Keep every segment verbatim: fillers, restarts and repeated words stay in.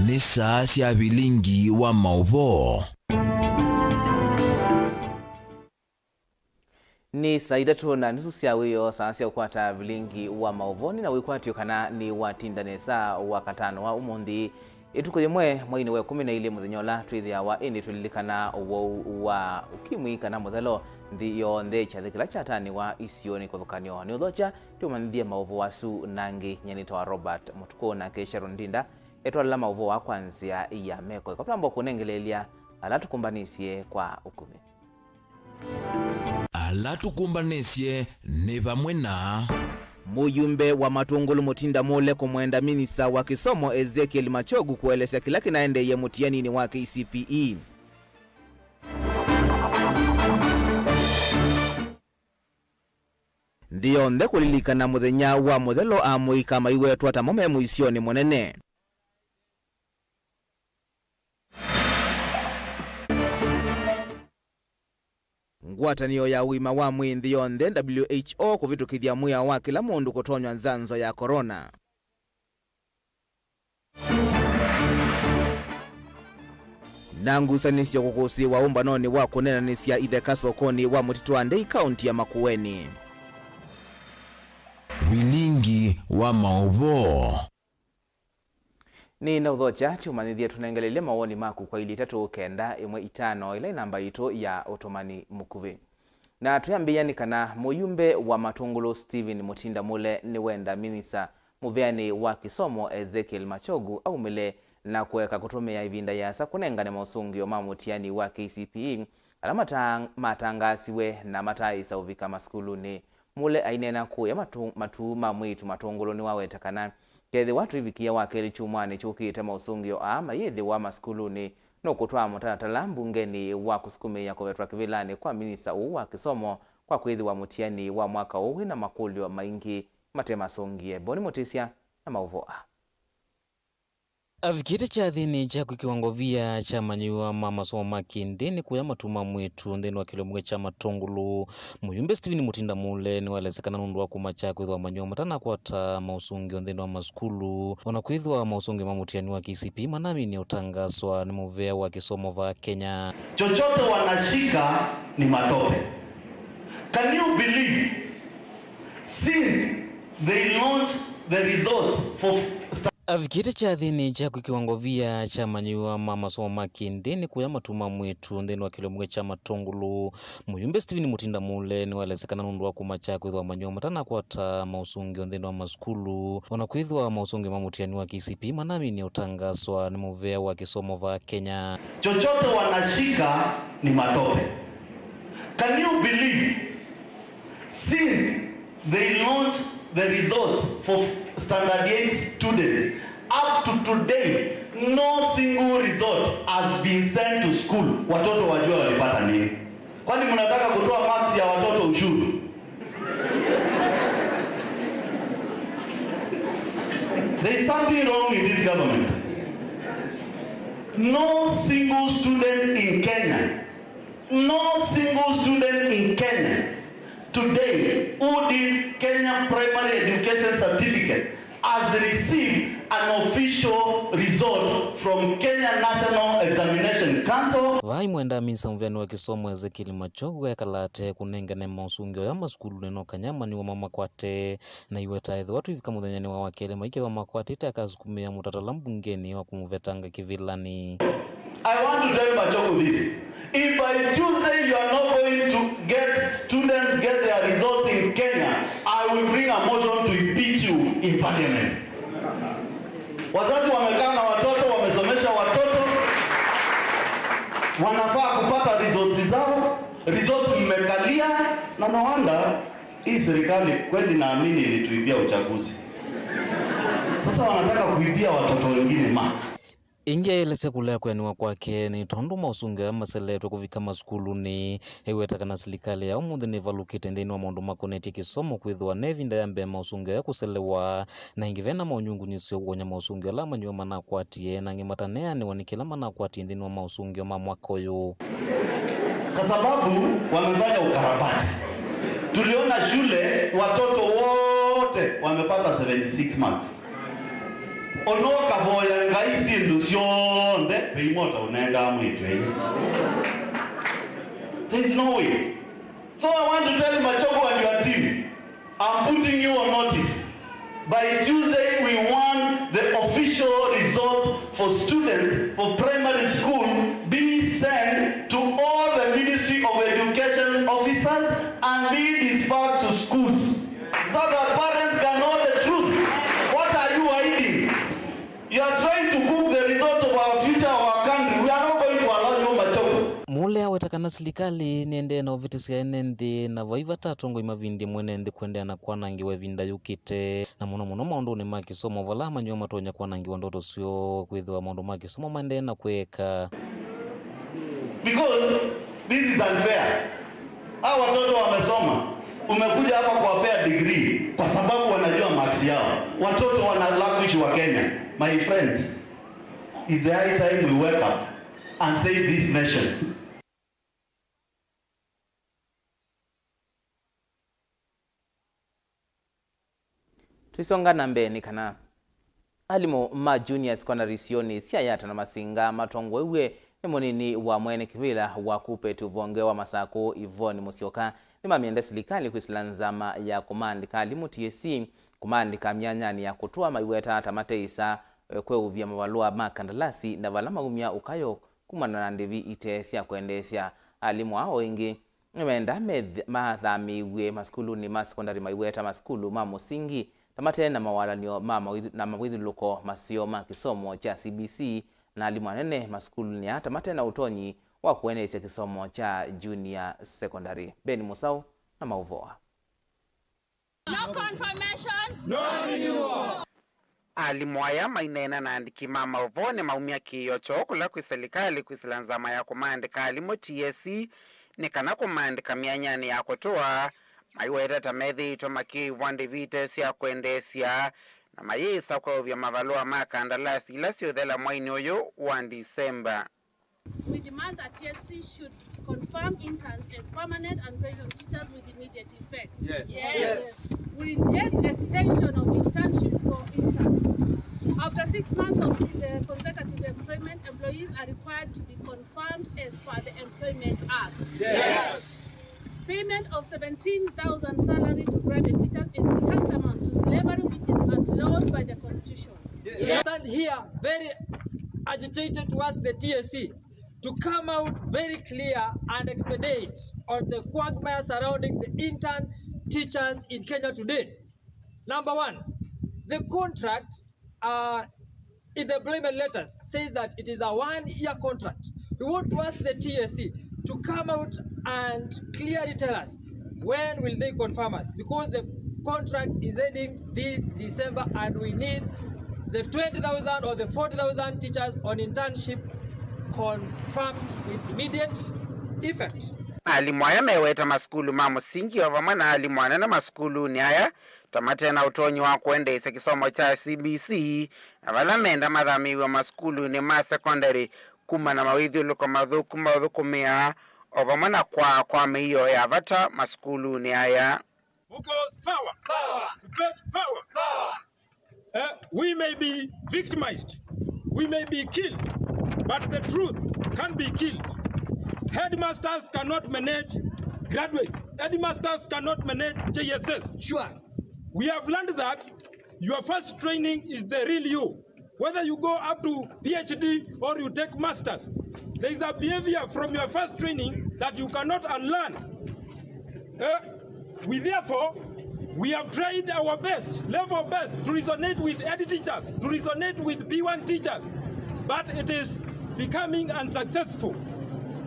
Nĩ saa sya vilingi wa maũvoo. Nĩ saa itatũ na nusu sya wĩoo, saa sya ũkwata vilingi wa maũvoo. Nĩ na wĩkwatyo kana nĩwatinda nesa wakatano wa ũmũnthĩ, ĩtukũ yĩmwe mweinĩ wa ĩkũmi na ilĩ, mũthenya ũla twĩthĩawa ĩndĩ tũlilikana ũwau wa ũkimwi kana mũthelo nthĩ yonthe, kyathĩ kĩla kyatanĩwa isionĩ kũthũkanĩwa. Nĩ ũthokya tũmanyĩthye maũvoo asu na angĩ. Nyie nĩtawa Robert Mũtukũ, nake Sharon Ndinda etwalĩla maũvoo aa kwa nzĩa ya meko. Ĩka twamba kũnengeleelya ala tũkũmbanĩsye kwa ũkuvĩ. Ala tũkũmbanĩsye nĩ vamwe na. Mũyumbe wa Matũngũlũ Mũtinda Mũle kũmwenda minista wa kĩsomo Ezekiel Machogu kũelesya kĩla kĩnaendeeie mũtianinĩ wa K C P E. Nthĩ yonthe kũlilikana mũthenya wa mũthelo, amũika maiwetwa tamo me mũisyonĩ mũnene. Ngwatanĩo ya ũima wa mwĩĩ nthĩ yonthe, W H O, kũvĩtũkĩthya mwĩao wa kĩla mũndũ kũtonywa nzanzo ya corona. Na ngusanĩsyo kũkũsĩĩwa ũmbanonĩ wa kũneenanĩsya itheka sokonĩ wa mũtitũ wa Ndei, kaunti ya Makueni. Vilingi wa maũvoo. Nĩ na ũthokya tũmanyĩthye tũnengeleelye mawoni maku kwa ilĩ itatũ kenda ĩmwe itano, ĩla ĩ namba yitũ ya ũtũmani mũkuvĩ. Na twĩambĩĩa nĩ kana mũyumbe wa Matũngũlũ Stephen Mũtinda Mũle nĩwenda minista mũveanĩ wa kĩsomo Ezekiel Machogu aumĩle na kũeka kũtũmĩa ĩvinda yĩasa kũnengane maũsũngĩo ma mũtiani wa K C P E ala mata-, matangaasiwe na mataaĩsa ũvika masukulunĩ. Mũle aineena kũya matu-, matuu ma mwĩĩtu Matũngũlũ nĩwaweta kana kethĩwa tũivikĩa wa kelĩ kyumwanĩ kyũkĩte maũsũngĩo aa mayĩthĩwa masukulunĩ, nũkũtwaa mũtalatala mbungenĩ wa kũsukumĩĩa kũvetwa kĩvĩlanĩ kwa minista ũũ wa kĩsomo kwa kwĩthĩwa mũtiani wa mwaka ũũ wĩna makũlyo maingĩ mate masũngĩe. Boni Mũtĩsya na maũvoo aa. Avikĩte kyathĩnĩ kya kwĩkĩwa ngovia kya amanyĩw'a ma masomo ma kĩndĩnĩ kũya matuu ma mwĩĩtu nthĩnĩ wa kĩlomw'e kya Matũngũlũ, mũyumbe Stephen Mũtinda Mũle nĩwaelesya kana nũndũ wa kũmakya kwĩthĩwa amanyĩw'a matanakwata maũsũngĩo nthĩnĩ wa masukulu, o na kwĩthĩwa maũsũngĩo ma mũtiani wa K C P E manaminie ũtangaswa nĩ mũvea wa kĩsomo vaa Kenya. Chochote wanashika ni matope. Can you believe, since they launched the results for sta- Avikĩte kyathĩnĩ kya kwĩkĩwa ngovia kya amanyĩw'a ma masomo ma kĩndĩnĩ kũya matuu ma mwĩĩtu nthĩnĩ wa kĩlomw'e kya Matũngũlũ, mũyumbe Stephen Mũtinda Mũle nĩwaelesya kana nũndũ wa kũmakya kwĩthĩwa amanyĩw'a matanakwata maũsũngĩo nthĩnĩ wa masukulu, o na kwĩthĩwa maũsũngĩo ma mũtiani wa K C P E manaminie ũtangaswa nĩ mũvea wa kĩsomo vaa Kenya. Chochote wanashika ni matope. Can you believe, since they launched the results for standard eight students, up to today, no single result has been sent to school. Watoto wajua walipata nini? Kwani mnataka kutoa marks ya watoto ushuru? There is something wrong with this government. No single student in Kenya, no single student in Kenya today who did Kenya Primary Education Certificate has received an official result from Kenya National Examination Council. Vai mwenda minista mũveani wa kĩsomo Ezekiel Machogu ekala ate kũnengane maũsũngĩo ya masukulunĩ no kana amanyĩw'a mamakwate, na iweta ethĩwa twĩvika mũthenyanĩ wa wakelĩ maikethwa makwatĩte akasukumĩa mũtatala mbungenĩ wa kũmũvetanga kĩvĩlanĩ. I want to tell Machogu this. If by Tuesday you are not going to get students get their results in Kenya, I will bring a motion to impeach you in parliament. Wazazi wamekaa na watoto, wamesomesha watoto, wanafaa kupata results zao, results mmekalia, na no wonder hii serikali kweli naamini ilituibia uchaguzi. Sasa wanataka kuibia watoto wengine marks. Ĩngĩ aelesya kũlea kwĩanĩwa kwake nĩ tondũ maũsũngĩo aya maseletwe kũvika masukulunĩ. Aiweta kana silikalĩ ya ũmũnthĩ nĩvalũkĩte nthĩnĩ wa maũndũ makonetye kĩsomo, kwĩthĩwa ne ĩvinda ya mbee maũsũngĩo aya kũselewa, na ĩngĩ vena maũnyungunyĩsyo kũkony'a maũsũngĩo ala amanyĩw'a manakwatie, na angĩ mataneanĩwa nĩ kĩla manakwatie nthĩnĩ wa maũsũngĩo ma mwaka ũyũ. Kwa sababu wamefanya ukarabati. Tuliona shule, watoto wote wamepata seventy six marks. Ona ũkavoya Ngai syĩndũ syonthe, ve imwe ũtaũnengaa mwĩĩtu ĩĩ. There is no way. So I want to tell Machogu and your team, I'm putting you on notice. By Tuesday, we want the official results for students for primary school be sent to all the Ministry of Education officers and be dispatched to schools so that parents can know the truth. What are you hiding? You are trying to cook the results of our future, our country. We are not going to allow you, Machogu. Mule aweta kana silikalĩ nĩendee na ũvĩtĩsya ene nthĩ, na vai vata atongoi mavindie mwene nthĩ kũendeea na kwanangĩwa ĩvinda yũkĩte, na mũno mũno maũndũnĩ ma kĩsomo, vala amanyĩw'a matonya kwanangĩwa ndoto syoo, kwĩthĩwa maũndũ ma kĩsomo maendee na kwĩeka. Because this is unfair. Hawa watoto wamesoma, umekuja hapa kuwapea degree kwa sababu wanajua marks yao. Watoto wana language wa Kenya. My friends, it's the high time we wake up and save this nation. Tũisonga na mbee nĩ kana alimũ ma junior secondary isionĩ sya Yatta na Masinga matongoew'e nĩ mũnini wa mwene kĩvĩla wa KUPPET ũvonge wa Masakũ, Yvonne Musyoka, nĩmamĩenda silikalĩ kwĩsĩla nzama ya kũmaandĩka alimũ T S C, kũmaandĩka myanyanĩ ya kũtũa maiweta ta mateĩsa, eh, kweũvya mavalũa ma kandalasi na vala maumya ũkayo kumana na ndĩvi ite sya kwendeesya. Alimũ aa o ĩngĩ nĩmenda meth-, mathamĩĩw'e masukulunĩ ma sekondalĩ maiweta masukulu ma mũsingi ta mate na mawalany'o ma mawĩth-, na mawĩthyũlũlũko maseo ma kĩsomo kya C B C, na alimũ anene masukulunĩ aa ta mate na ũtonyi wa kũendeesya kĩsomo kya junior secondary. Ben Mũsaũ na maũvoo aa. No confirmation. No renewal. Alimũ aya maineena na andĩki ma maũvoo nĩmaumya kĩĩo kyoo kũla kwĩ silikalĩ kwĩsĩla nzama ya kũmaandĩka alimũ T S C nĩ kana kũmaandĩka myanyanĩ ya kũtũa, maiweta ta methĩĩtwe makĩĩvwa ndĩvi ite sya kwendeesya, na mayĩsa kweũvya mavalũa ma kandalasi ila syũthela mwainĩ ũyũ wa Disemba. We demand that T S C should confirm interns as permanent and pension teachers with immediate effect. Yes. Yes. We reject extension of internship for interns. After six months of the consecutive employment, employees are required to be confirmed as per the Employment Act. Yes. Payment of seventeen thousand salary to graduate teachers is tantamount to slavery, which is outlawed by the constitution. Yes. I stand here very agitated towards the T S C to come out very clear and expedite on the quagmire surrounding the intern teachers in Kenya today. Number one, the contract, uh, in the employment letters says that it is a one-year contract. We want to ask the T S C to come out and clearly tell us when will they confirm us, because the contract is ending this December and we need the twenty thousand or the forty thousand teachers on internship confirmed with immediate effect. Alimũ aya meweta masukulu ma mũsingi o vamwe na alimũ anene masukulunĩ aya ta mate na ũtonyi wa kũendeesya kĩsomo kya C B C, na vala menda mathamĩĩw'e masukulunĩ ma sekondalĩ kuma na mawĩthyũlũlũko mathũku maũthũkũmĩaa, o vamwe na kwaa kwa mĩio ya vata masukulunĩ aya. Mugos power. Power. KUPPET power. Power. Eh, we may be victimized, we may be killed, but the truth can't be killed. Headmasters cannot manage graduates. Headmasters cannot manage J S S. Sure. We have learned that your first training is the real you. Whether you go up to P H D or you take masters, there is a behavior from your first training that you cannot unlearn. Eh? We therefore, we have tried our best, level best, to resonate with head teachers, to resonate with P one teachers, but it is becoming unsuccessful.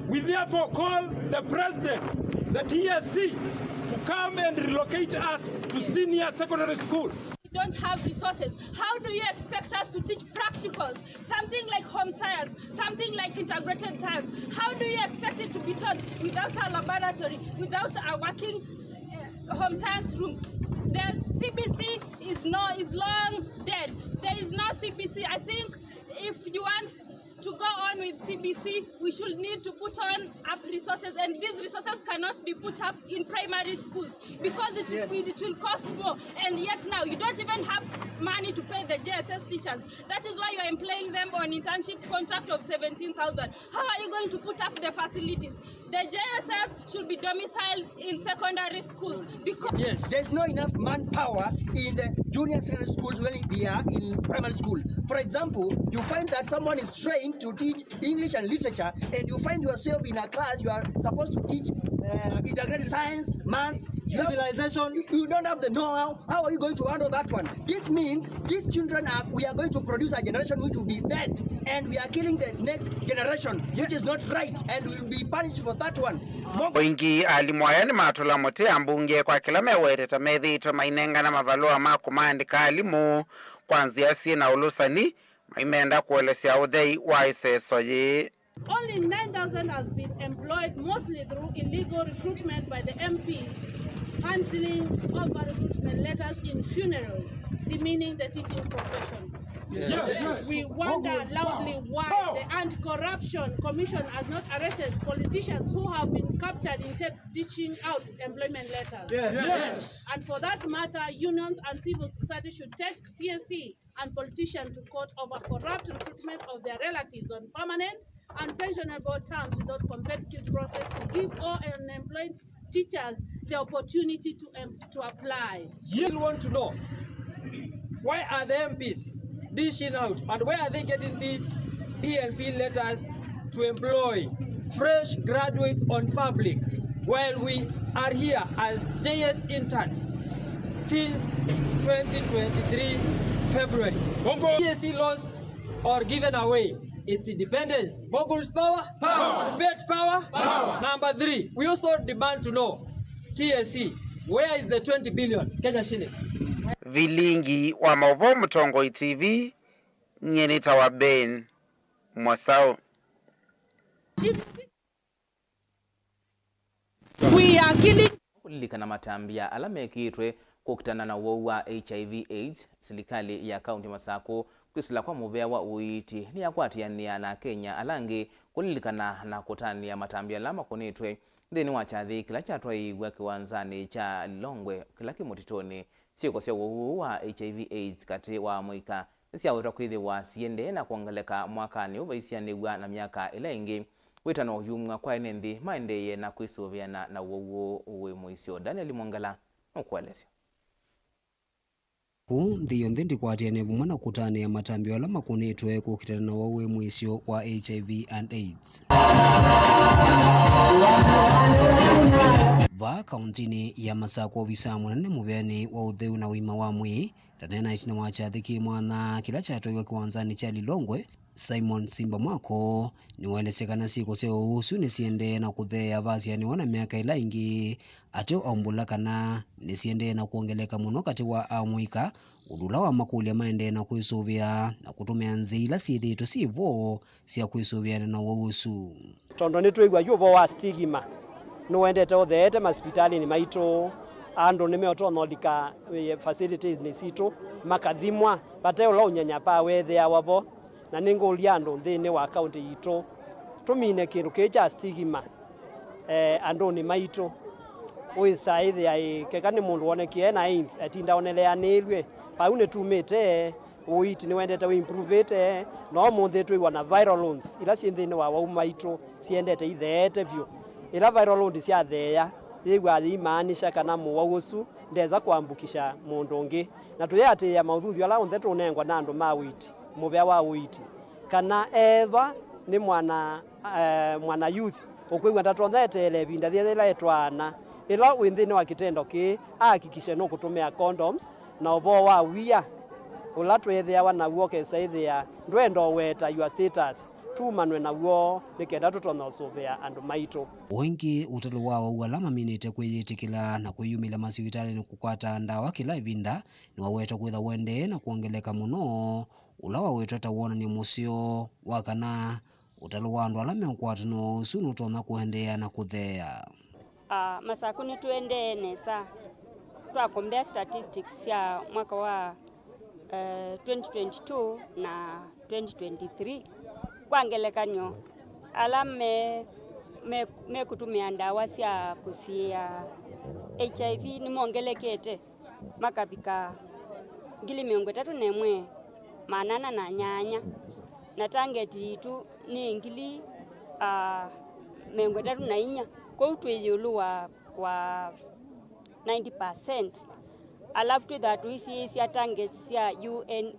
We therefore call the president, the T S C, to come and relocate us to senior secondary school. don't have resources. How do you expect us to teach practicals, something like home science, something like integrated science? How do you expect it to be taught without a laboratory, without a working uh, home science room? The C B C is no is long dead. There is no C B C. I think if you want to go on with C B C, we should need to put on up resources, and these resources cannot be put up in primary schools because it, yes. it, it will cost more. And yet now, you don't even have money to pay the J S S teachers. That is why you are employing them on internship contract of seventeen thousand. How are you going to put up the facilities? The J S S should be domiciled in secondary schools because yes. There's no enough manpower in the junior secondary schools when they are in primary school. For example, you find that someone is trained to teach English and literature, and you find yourself in a class you are supposed to teach uh, integrated science, maths, civilization. You don't have the know-how. How are you going to handle that one? This means these children are, we are going to produce a generation which will be dead, and we are killing the next generation, which is not right, and we will be punished for that one. Oingĩ alimũ aya nĩmatũla mũtĩ ambunge kwa kĩla mewetete methĩĩtwe mainengana mavalũa ma kũmaandĩka alimũ kwa nzĩa syĩ na ũlũsani, maimenda kũelesya ũthei wa ĩseso yĩĩ. Only nine thousand has been employed, mostly through illegal recruitment by the M Ps, handling over recruitment letters in funerals, demeaning the teaching profession. Yes. We wonder loudly why the Anti-Corruption Commission has not arrested politicians who have been captured in tapes dishing out employment letters. Yes. And for that matter, unions and civil society should take T S C and politicians to court over corrupt recruitment of their relatives on permanent and pensionable terms without competitive process to give all unemployed teachers the opportunity to, em- to apply. You want to know, why are the M Ps dishing out and where are they getting these P L P letters to employ fresh graduates on public while we are here as J S interns since twenty twenty-three February? Bongo. T S C lost or given away its independence. Moguls power? Power. Pet power? Power. Number three, we also demand to know, T S C, where is the twenty billion Kenya shillings? Vilingi wa maũvoo Mũtongoi T V, nyie nĩtawa Ben Mwasao. We are killing. Kũlilikana matambya ala mekĩĩtwe kũkitana na ũwau wa H I V AIDS, silikalĩ ya kaunti Masakũ kwĩsĩla kwa mũvea wa ũiiti nĩyakwatĩanĩa na Akenya ala angĩ kũlilikana na kũtanĩa matambya ala makonetwe nthĩnĩ wa kyathĩ kĩla kyatwaĩĩw'a kĩwanzanĩ kya Lilongwe kĩla kĩ mũtitũnĩ. Syĩko sya ũwau ũũ wa H I V AIDS katĩ wa amũika nĩsyawetwa kwĩthĩwa siendee na kwongeleka mwakanĩ ũvaisianĩw'a na myaka ĩla ĩngĩ. Wĩtano ũyumw'a kwa ene nthĩ maendeeye na kwĩsũvĩana na ũwau ũũ wĩ mũisyo. Daniel Mwongela nũkũelesya. Kũu nthĩ yonthe ndĩkwatĩane vamwe na kũtanĩa matambya ala makonetwe kũkitana na ũwau wĩ mũisyo wa H I V and AIDS. Vaa kauntinĩ ya Masakũ, ovisa mũnene mũveanĩ wa ũtheu na ũima wa mwĩĩ, ndaneena ĩtina wa kyathĩ kĩ mwanya kĩla kyatwaiwe kĩwanzanĩ kya Lilongwe, Simon Simba Mwako nĩwaelesya kana syĩko sya ũwau ũsu nĩsiendee na kũtheea vasianĩwa na myaka ĩla ĩngĩ, ateo aumbũla kana nĩsiendee na kwongeleka mũno katĩ wa amũika, ũndũ ũla wamakũlya maendee na kwĩsũvĩa na kũtũmĩa nzĩa ila syĩthĩĩtwe syĩ vo sya kwĩsũvĩana na ũwau ũsu. Tondũ nĩtwĩw'a yu ũvoo wa stigma nũendete ũtheete masipitalĩnĩ maitũ, andũ nĩmeũtonya ũlika, eh, facilities-nĩ sitũ makathimwa vate ũla ũnyanya pa weethĩawa vo. Na nĩngũlya andũ nthĩnĩ wa kaũntĩ yitũ tũmine kĩndũ kĩĩ kya stigma, eh, andũnĩ maitũ. Wĩsa ĩthĩa ĩ, keka nĩ mũndũ wonekie ena AIDS, atinda oneleanĩĩlw'e. Vau nĩtumĩte, ũiiti nĩwendete wĩimprovĩte, na ũmũnthĩ twĩw'a na viral loads ila syĩ nthĩnĩ wa wau maitũ siendete itheete vyũ. Ĩla viral load syatheea, yĩw'aa yĩimaanisha kana mũwau ũsu ndesa kwambukisha mũndũ ũngĩ. Na tũyĩatĩĩa maũthuthyo ala onthe tũnengwa na andũ ma ũiiti, mũvea wa ũiiti, kana ethwa nĩ mwana, eh, mwana youth ũkwĩw'a ndatonya eteele ĩvinda yĩla etwaana, ĩla wĩ nthĩnĩ wa kĩtendo kĩĩ, ahakikishe nũkũtũmĩa condoms, na ũvoo wa wia ũla twĩthĩawa naw'o ũkesa ĩthĩa ndwenda ũweta your status, Tumanwe naw'o nĩ kenda tũtonya ũsũvĩa andũ maitũ. O ĩngĩ, ũtalo wa aũu ala maminĩte kwĩyĩtĩkĩla na kwĩyumĩlya masivitalĩnĩ kũkwata ndawa kĩla ĩvinda nĩwawetwa kwĩtha ũendee na kwongeleka mũno, ũla wawetwa ta wonany'o mũseo wa kana ũtalo wa andũ ala meũkwatwa nĩ ũwau ũsu nũtonya kũendeea na kũtheea. Ah, Masakũ nĩtũendee nesa. Twa compare statistics sya mwaka wa, eh, twenty twenty-two na twenty twenty-three, kwa ngelekany'o, ala me, me, mekũtũmĩa ndawa sya kũsiĩĩa H I V nĩmongelekete makavika ngili mĩongo ĩtatũ na ĩmwe maana ana na nyanya, na target yitũ nĩ ngili, ah, mĩongo ĩtatũ na inya. Kwoou twĩ ĩũlũ wa, wa ninety percent. Alafu twĩthaa tũisiĩĩsya targets sya U N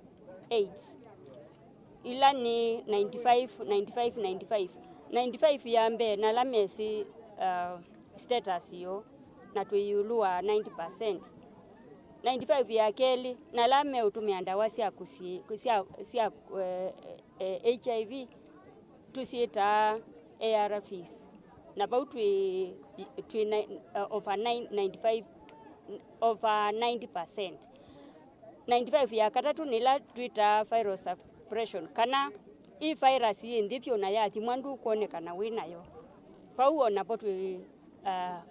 AIDS, ila nĩ ninety-five, ninety-five, ninety-five. Ninety-five ya mbee na ala mesĩ, uh, status yoo, na twĩ ĩũlũ wa ninety percent. Ninety-five ya kelĩ na ala meũtũmĩa ndawa sya kũsi-, sya, sya, eh, eh, H I V, tũsyĩtaa A R Vs, na vau twĩ, twĩ ni-, uh, over nine, ninety-five, over ninety percent. Ninety-five ya katatũ nĩ ĩla twĩtaa viral suppression, kana ĩ virus yĩ nthĩ vyũ na yathimwa ndũkwonekana wĩ nayo. Vau o napo twĩ, uh,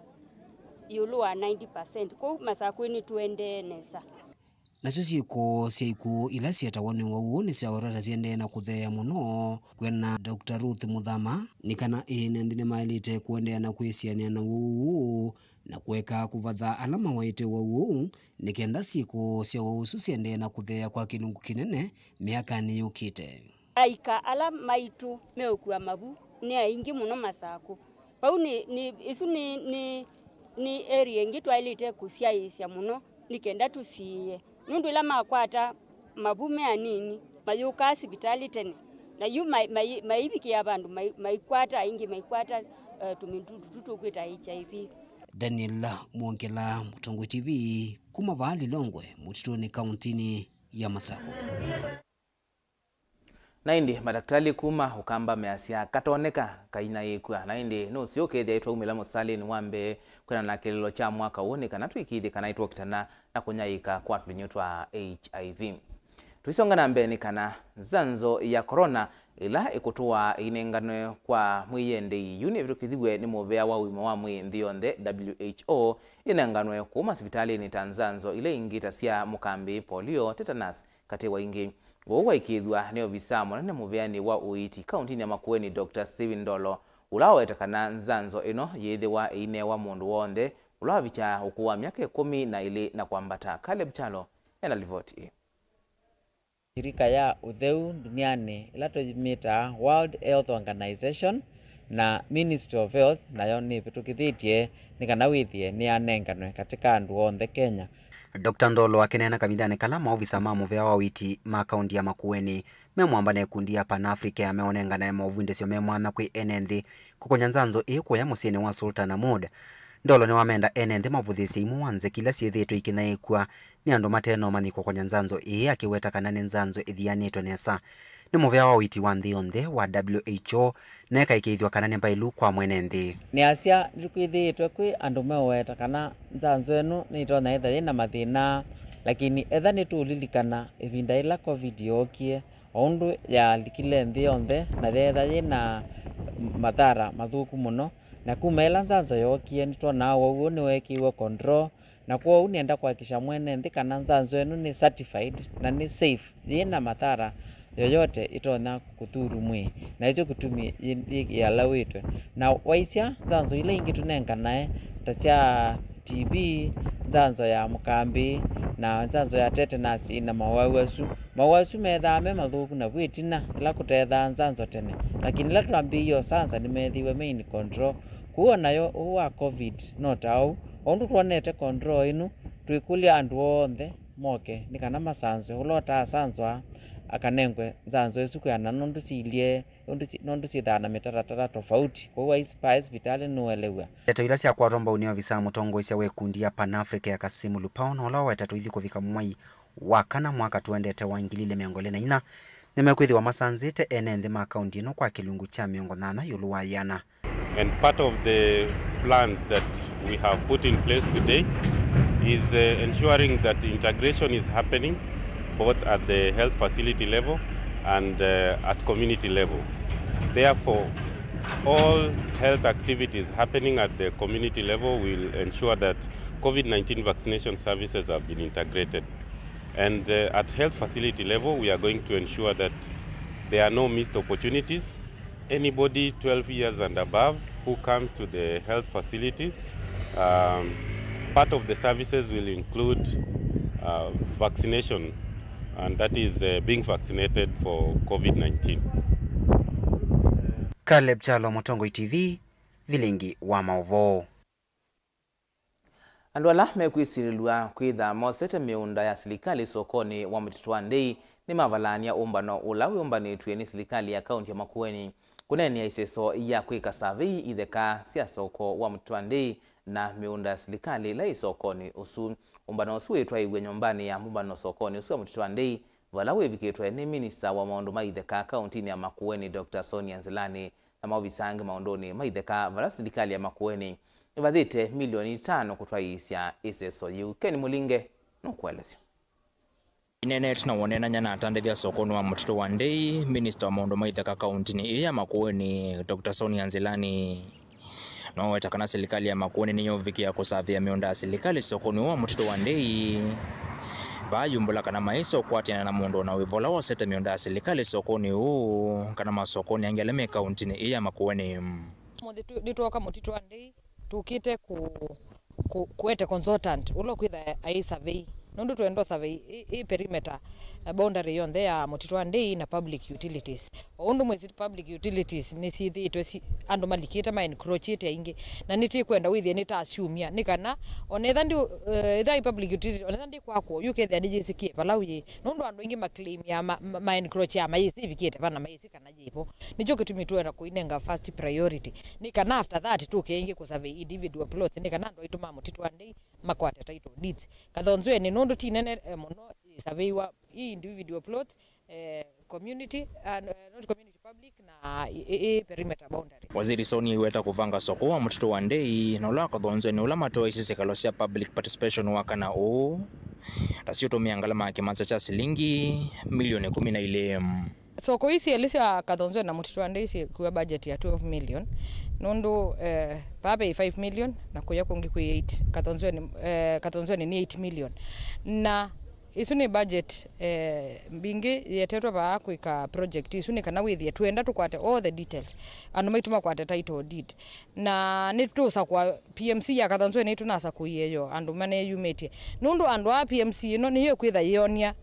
ĩũlũ wa ninety percent. Kwoou Masakũnĩ nĩtũendee nesa. Nasyo syĩko sya ikw'ũ ila syetawa nĩ ũwau ũũ nĩsyawetetwe ta syendee na kũtheea mũno. Kwĩana Doctor Ruth Muthama, nĩ kana ene nthĩ nĩmaĩlĩte kũendeea na kwĩsianĩa na ũwau ũũ na kũeka kũvatha ala mawaĩte ũwau ũũ, nĩ kenda syĩko sya ũwau ũsu syendee na kũtheea kwa kĩlungu kĩnene myakanĩ yũkĩte. Aika ala maitũ meũkua mavu nĩ aingĩ mũno Masakũ. Vau nĩ, nĩ, ĩsu nĩ, nĩ, nĩ area ĩngĩ twaĩlĩte kũsyaĩĩsya mũno nĩ kenda tũsiĩĩe, nũndũ ĩla makwata mavu me anini, mayũkaa sivitalĩ tene, na yu mai-, mai-, maivikĩa vandũ mai-, maikwata, aingĩ maikwata, eh, tũmĩndũ tũtũ tũkwĩta H I V. Daniel Mwongela, Mũtongoi T V, kuma vaa Lilongwe, Mũtitũnĩ, kauntinĩ ya Masakũ. Na ĩndĩ, madaktalĩ kuma Ũkamba measya katoneka kainyaĩĩkw'a. Na ĩndĩ, nũseo ũkethĩa ĩtwaumĩla mũsalĩnĩ wa mbee kwĩana na kĩlĩlo kya mwaka ũũ nĩ kana twĩkĩĩthye kana ĩtwokitana na kũnyaĩĩka kwa tũlinyũ twa H I V. Tũisonga na mbee nĩ kana nzanzo ya corona ĩla ĩkũtũaa ĩinenganwe kwa mwĩyendei yu nĩvĩtũkĩthiw'e nĩ mũvea wa ũima wa mwĩĩ nthĩ yonthe, W H O, ĩnenganwe kũu masivitalĩnĩ ta nzanzo ila ingĩ ta sya mũkambĩ, polio, tetanus, katĩ wa ingĩ. Ũu waĩkĩĩthw'a nĩ ovisa mũnene mũveanĩ wa ũiiti kauntinĩ ya Makueni, Doctor Stephen Ndolo, ũla waweta kana nzanzo ĩno yĩĩthĩwa ĩinewa mũndũ w'onthe ũla wavikya ũkũũ wa myaka ĩkũmi na ĩlĩ na kwambata. Caleb Kyalo ena livoti ĩĩ. Shirika ya ũtheu ndunianĩ, ĩla tũmĩtaa World Health Organization, na Ministry of Health nayo nĩvĩtũkĩthĩtye nĩ kana wĩthĩe nĩyanenganwe katĩ ka andũ onthe Kenya. Doctor Ndolo akĩneena kavindanĩ kala maovisa ma mũvea wa ũiiti ma kaunti ya Makueni me mwamba na ĩkundi ya Pan Africa meũnenganae maũvundĩsyo me mwanya kwĩ ene nthĩ kũkony'a nzanzo ĩĩ kũya mũsyĩnĩ wa Sultan Ahmud. Ndolo nĩwamenda ene nthĩ mavũthĩĩsye imwe wa nzeki ila syĩthĩĩtwe ikĩnyaĩĩkw'a nĩ andũ mate na ũmanyi kũkony'a nzanzo ĩĩ, akĩweta kana nĩ nzanzo ĩthianĩtwe nesa nĩ mũvea wa ũiiti wa nthĩ yonthe wa W H O, na ĩkaĩkĩĩthw'a kana nĩ mbaĩlu kwa mwene nthĩ. Nĩasya nĩkwĩthĩĩtwe kwĩ andũ meũweta kana nzanzo ĩno nĩtonya ĩtha yĩ na mathĩna, lakini etha nĩtũũlilikana ĩvinda yĩla COVID yookie, o ũndũ yalikile nthĩ yonthe na yeetha yĩ na mathara mathũku mũno, na kuma ĩla nzanzo yookie, nĩtwonaa ũwau ũũ nĩweekĩiwe control, na kwoou nĩenda kũhakikisha mwene nthĩ kana nzanzo ĩno nĩ certified na nĩ safe, yĩ na mathara yoyote ĩtonya kũthuru mwĩĩ, na ĩkyo kĩtumi yĩ, yĩ, yĩalawĩtwe. Na waisya nzanzo ila ingĩ tũnenganae ta sya T B, nzanzo ya mũkambĩ, na nzanzo ya tetanus na mawau asu. Mawau asu methaa me mathũku navu ĩtina ĩla kũtethaa nzanzo tene, lakini ĩla twambĩĩie ũsanza nĩmeethĩiwe me in control. Kwoou o nayo ũũ wa COVID no ta ũu. O ũndũ twonete control ĩno, twĩkũlya andũ onthe moke nĩ kana masanzwe. Ũla ũtaasanzwa akanengwe nzanzo ĩsu kwĩanana nũndũ siilye, nũndũ si-, nũndũ syĩthaa na mĩtaratara tofauti. Kwoou aisi pa sivitalĩ nũelew'a. Ndeto ila syakwatwa mbau nĩ ovisa mũtongoesya wa ĩkundi ya Pan Africa ya Kasimu Lupao, na ũla wawetetwe ithi kũvika mwai wa kana mwaka tũendete wa ngili ilĩ mĩongo ĩlĩ na inya, nĩmekwĩthĩwa masanzĩte ene nthĩ ma kaunti ĩno kwa kĩlungu kya mĩongo nyanya ĩũlũ wa ĩana. And part of the plans that we have put in place today is uh, ensuring that integration is happening both at the health facility level and uh, at community level. Therefore, all health activities happening at the community level will ensure that COVID nineteen vaccination services have been integrated. And uh, at health facility level, we are going to ensure that there are no missed opportunities. Anybody twelve years and above who comes to the health facility, um, part of the services will include uh, vaccination, and that is uh, being vaccinated for COVID nineteen. Caleb Kyalo, Mũtongoi T V, vilingi wa maũvoo. Andũ ala mekwĩsilĩlw'a kwĩtha mosete mĩũnda ya silikalĩ sokonĩ wa mũtitũ wa Ndei nĩmavalaany'a ũmbano ũla wĩũmbanĩtw'e nĩ silikalĩ ya kaunti ya Makueni kũneenea ĩseso ya kwĩka savei itheka sya soko wa mũtitũ wa Ndei na mĩũnda ya silikalĩ ĩla yĩ sokonĩ ũsu. Ũmbano ũsu wĩtwaĩw'e nyũmbanĩ ya mũmbano sokonĩ ũsu wa mũtitũ wa Ndei, vala wĩvikĩtwe nĩ minista wa maũndũ ma itheka kauntinĩ ya Makueni, Doctor Sonia Nzilani, na maovisa angĩ maũndũnĩ ma itheka vala silikalĩ ya Makueni ĩvathĩte milioni itano kũtwaĩĩsya ĩseso yĩu. Ken Mũlinge nũkũelesya. Ineenete na woneenany'a na atandĩthya sokonĩ wa mũtitũ wa Ndei, minista wa maũndũ ma itheka kauntinĩ ĩĩ ya Makueni, Doctor Sonia Nzilani, noweta kana silikalĩ ya Makueni nĩyũvikĩa kũsavĩa mĩũnda ya silikalĩ sokonĩ wa mũtitũ wa Ndei, vaayumbũla kana maĩsa ũkwatĩana na mũndũ o na wĩva ũla wosete mĩũnda ya silikalĩ sokonĩ ũũ kana masokonĩ angĩ ala me kauntinĩ ĩĩ ya Makueni. Ũmũnthĩ tũ- nĩtwooka mũtitũ wa Ndei, tũkĩte kũ- kũ- kũete consultant ũla ũkwĩtha aĩ survey, nũndũ twenda survey ĩ, ĩ perimeter, eh, boundary yonthe ya mũtitũ wa Ndei na public utilities. O ũndũ mwĩsĩ public utilities nĩsyĩthĩĩtwe si- andũ malikĩte ma encroachĩte aingĩ, na nĩtĩkwenda wĩthĩe nĩtasyumya, nĩ kana ona ĩtha ndi eh, ĩtha ĩ public utilities, ona ĩtha ndĩkwakwo, yũkethĩa nĩyĩsĩkĩe vala ũyĩ, nũndũ andũ aingĩ maclaimia ma- ma- ma encroachia mayĩsĩ ĩvikĩte vana, mayĩsĩ kana yĩvo. Nĩkyo kĩtumi tũenda kũinenga first priority, nĩ kana after that tũke ĩngĩ kũsurvey individual plots, nĩ kana andũ aitũ ma mũtitũ wa Ndei makwate title deeds. Kathonzweni nũndũ ti nene eh, mũno, ĩsurveywa i individual plots, eh, community, uh, not community, public na i- i- i perimeter boundary. Waziri Soni aiweta kũvanga soko wa mũtitũ wa Ndei na ũla wa Kathonzweni ũla matoeisye syĩkalo sya public participation wa kana ũũ, ta siũtũmĩa ngalama ya kĩmanza kya silingi milioni kũmi na ilĩ. Soko ii syelĩ sya Kathonzweni na mũtitũ wa Ndei syĩkua budget ya twelve million, nũndũ eh, vaa ve five million na kũya kũngĩ kwĩ eight. Kathonzweni, eh, Kathonzweni nĩ eight million, na ĩsu nĩ budget eh, mbingĩ yetetwe vaa kwĩka project ĩsu, nĩ kana wĩthĩe twenda tũkwate all the details, andũ maitũ makwate title deed, na nĩtũsakũa P M C ya Kathonzweni nĩtũnasakũie yo andũ maneyumĩtye, nũndũ andũ aa P M C ĩno nĩyo ĩkwĩtha yĩonia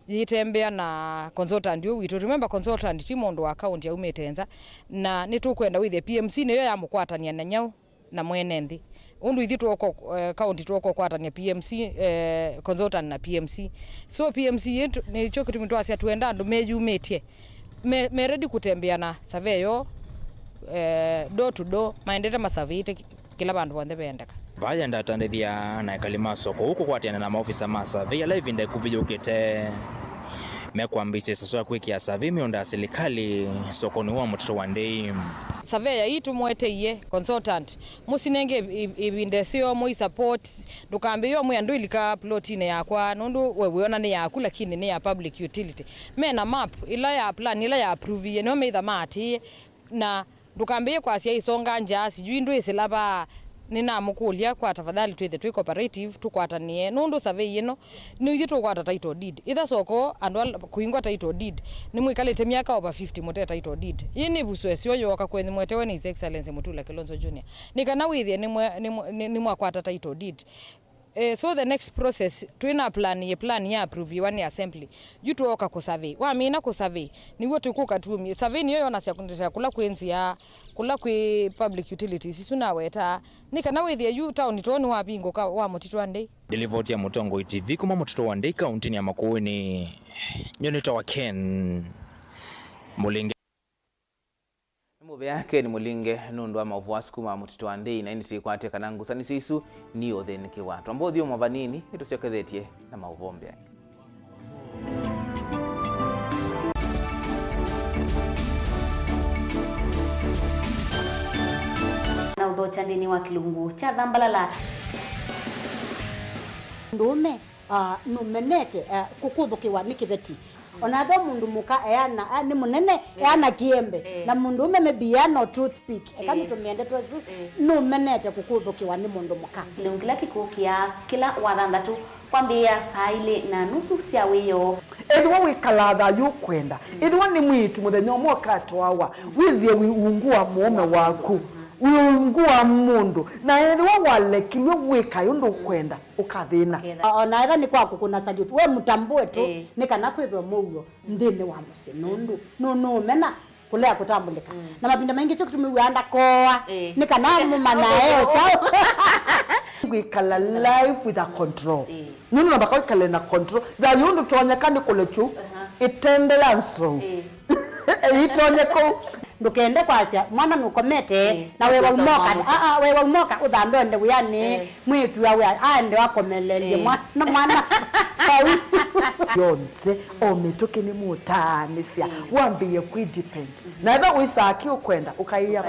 yĩtembea na consultant ũyũ witũ. Remember, consultant ti mũndũ wa county aumĩte nza, na nĩtũkwenda wĩthĩe P M C nĩyo yamũkwatany'a na nyaũ na mwene nthĩ. Ũndũ ithyĩ tũoko, eh, county tũoko kwatany'a P M C, eh, consultant na P M C. So P M C yetu nĩkyo kĩtumi twasya twenda andũ meyumĩtye, me, me ready kũtembea na survey yoo, eh, door to door, maendete masurveyĩte kĩla vandũ vonthe veendeka. Vaya ndatandĩthya na ekali ma soko ũũ kũkwatĩana na maofisa ma survey ala ĩvinda ĩkuvĩ yũkĩte mekwambĩĩsya ĩseso ya kwĩkĩa survey mĩũnda ya silikalĩ sokonĩ wa mũtitũ wa Ndei. Surveyor ii tũmũeteie consultant, mũsinenge ĩ- ĩ- ĩvinda ĩseo, mũi support. Ndũkambĩĩe ũmwĩa ndũilika plotinĩ yakwa nũndũ we wĩona nĩ yaku lakini nĩ ya public utility. Mena map ĩla ya plan ĩla ya approviie nĩo meitha maatĩĩe, na ndũkambĩĩe kwasya ĩsonga nja, sijui ndwĩsĩla vaa. Nĩnamũkũlya kwa tafadhali twĩthe twĩ cooperative, tũkwatanĩe, nũndũ survey ĩno nĩ ithyĩ tũkwata title deed. Ĩtha soko andũ ala kũingwa title deed, nĩmwĩkalĩte myaka over fifty mũte title deed. Yĩ nĩ ĩvuso ĩseo yooka kwenyu mwetewe nĩ His Excellency Mutula Kilonzo Junior, nĩ kana wĩthĩe nĩmwe- nĩmwe- nĩ- nĩmwakwata title deed. Eh, so the next process, twĩ na plan, ye plan ya approviwa nĩ assembly. Yu tũoka kũsurvey. Wamina kũsurvey, nĩw'o tũkũka tuumie. Survey nĩyo yonasya kũndĩsya kũla kwĩ nzĩa, kũla kwĩ public utilities isu naweta. Nĩ kana wĩthĩe yu taoni too nĩwavingũka wa mũtitũ wa Ndei. Ndilivoti ya Mũtongoi T V kuma mũtitũ wa Ndei kauntinĩ ya Makueni. Nyie nĩtawa Ken Mũlinge. Nĩ mũvea Ken Mũlinge nũndũ wa maũvoo asu kuma mũtitũ wa Ndei, na ĩndĩ tĩkwatya kana ngusanĩsyo isu niũthĩnĩkĩwa. Twamba ũthyũmũa vanini, nĩtũsyokethetye na maũvoo mbee. Ũthokya nthĩnĩ wa kĩlungu kya thambalala. Mũndũũme, ah, nũmenete, ah, kũkũthũkĩwa nĩ kĩveti. O na ethĩwa mũndũ mũka eana, ah, nĩ mũnene, eana kĩembe, na mũndũũme maybe eana o toothpick, eka nĩtũmĩe ndeto ĩsu, nũmenete kũkũthũkĩwa nĩ mũndũ mũka. Kĩlungu kĩla kĩkũkĩa kĩla wathanthatũ kwambĩĩa saa ilĩ na nusu sya wĩoo. Ethĩwa wĩkalaa thayũ ũkwenda, ethĩwa nĩ mwĩĩtu mũthenya ũmwe ũkatwawa, wĩthĩe wĩ ungu wa mũũme waku, wĩ ungu wa mũndũ, na ethĩwa walekilw'e wĩkae ũndũ ũkwenda, ũkathĩna. O na ethĩwa nĩ kwa kũkũna salute, we mũtambũe tu, nĩ kana kwĩthwe mũuo nthĩnĩ wa mũsyĩ, nũndũ nũ-, nũũmena kũlea kũtambũlĩka. Na mavinda maingĩ kyo kĩtumi wĩaa ndakoa, nĩ kana mũmanyae o kyaũ. Kwĩkala life with a control. Nũndũ namba kwĩkale na control. Thayũ ndũtonyeka nĩ kũlekyu ĩtende ya nzou. Ĩitonyeka. Ndũkende kwasya mwana nũkomete na wĩwa umoka. Aa, wĩwa umoka ũthambe ũende wĩanĩ. Mwĩĩtu awe aende akomelelye mwana, mwana vau. Yonthe, o mĩtũkĩ nĩmũtaanĩsya, wambĩĩe kwĩ depend. Na ethĩwa wĩsaa kĩ ũkwenda, ũkaĩa.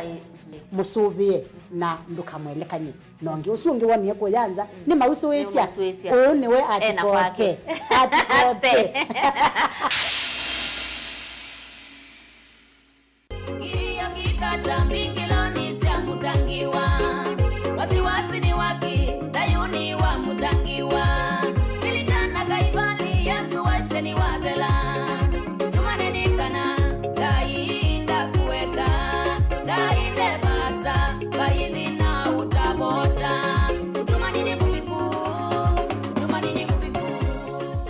Mũsũvĩe na ndũkamwelekany'e na ũngĩ. Ũsu ũngĩ wonie kũya nza, nĩmausũĩsya. Ũũ nĩwe atikote. Atikote. Kilio kikata mbingiloni sya Mũtangiwa. Wasiwasi ni waki, thayuni wa Mũtangiwa. Lilikana Kaivali, Yesu waisye nĩwathela. Tumanini kana Ngai ndakueka, Ngai ndevasa, Ngai thina utavota. Tumanini mũviku, tumanini mũviku.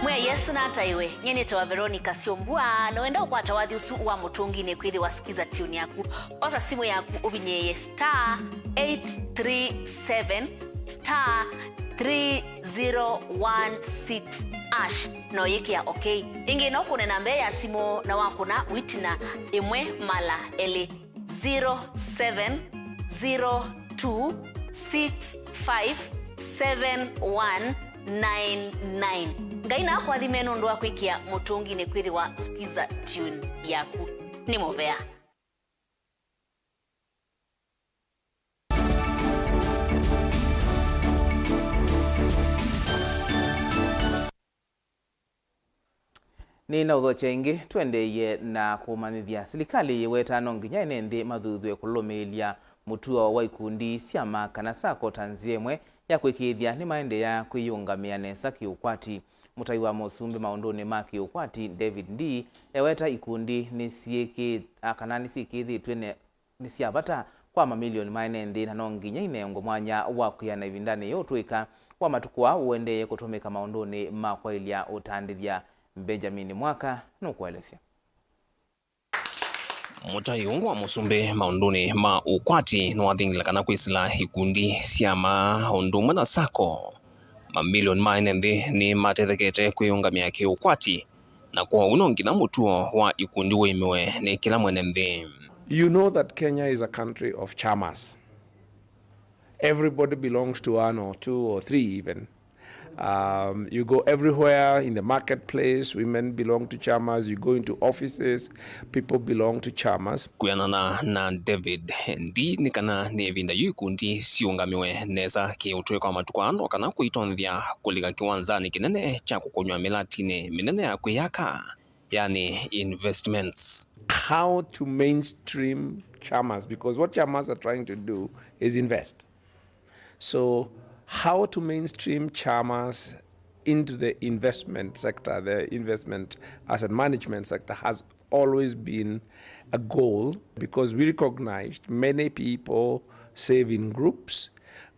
Mwĩa Yesu nataiwe. Nyie nĩtawa Veronica Syombua, na wenda ũkwata wathi ũsu wa Mũtũnginĩ kwĩthĩwa Skiza Tune yaku. Osa simũ yaku ũvinyĩĩe star eight three seven star three zero one six hash, na ũyĩkĩa okay. Ĩngĩ no kũne namba ya simũ na wakũna wĩtina ĩmwe mala elĩ. Zero seven zero two six five seven one nine nine. Ngai nakũathime nũndũ wa kwĩkĩa Mũtũnginĩ kwĩthĩwa Skiza Tune yaku. Nĩ mũvea. Nĩnaũthokya ĩngĩ, tũendeeie na kũmanyĩthya. Silikalĩ yĩweta no nginya ene nthĩ mathuthw'e kũlũlũmĩĩlya mũtuo wa ikundi, syama kana sacco ta nzĩa ĩmwe ya kũĩkĩĩthya nĩmaendeea kwĩyĩũngamĩa nesa kĩũkwati. Mũtai wa mũsumbĩ maũndũnĩ ma kĩũkwati, David Ndii, eweta ikundi nĩsyĩkĩ-, a, kana nĩsyĩkĩĩthĩtw'e ne-, nĩ sya vata kwa mamilioni ma ene nthĩ, na no nginya inengwe mwanya wa kwĩana ĩvindanĩ yĩĩ ũtũĩka wa matukũ aa ũendeeye kũtũmĩka maũndũnĩ ma kwaĩlya ũtandĩthya. Benjamin Mwaka nũkũelesya. Mũtai ũũ wa mũsumbĩ maũndũnĩ ma ũkwati nĩwathingile kana kwĩsĩla ikundi, syama, o ũndũ ũmwe na sacco, mamilioni ma ene nthĩ nĩmatethekete kwĩyũngamĩa kĩũkwati. Na kwoou no nginya mũtuo wa ikundi ũĩmĩwe nĩ kĩla mwene nthĩ. You know that Kenya is a country of chamas. Everybody belongs to one or two or three even. Um, you go everywhere in the marketplace, women belong to chamas, you go into offices, people belong to chamas. Kwĩanana na David Ndii, nĩ kana nĩ ĩvinda yu ikundi siũngamiwe nesa kĩũtũĩka wa matukũ aa, no kana kũitonyethya kũlika kĩwanzanĩ kĩnene kya kũkũnywa mĩlatinĩ mĩnene ya kwĩyaka, yani investments. How to mainstream chamas, because what chamas are trying to do is invest. So, how to mainstream chamas into the investment sector, the investment asset management sector has always been a goal, because we recognized many people save in groups,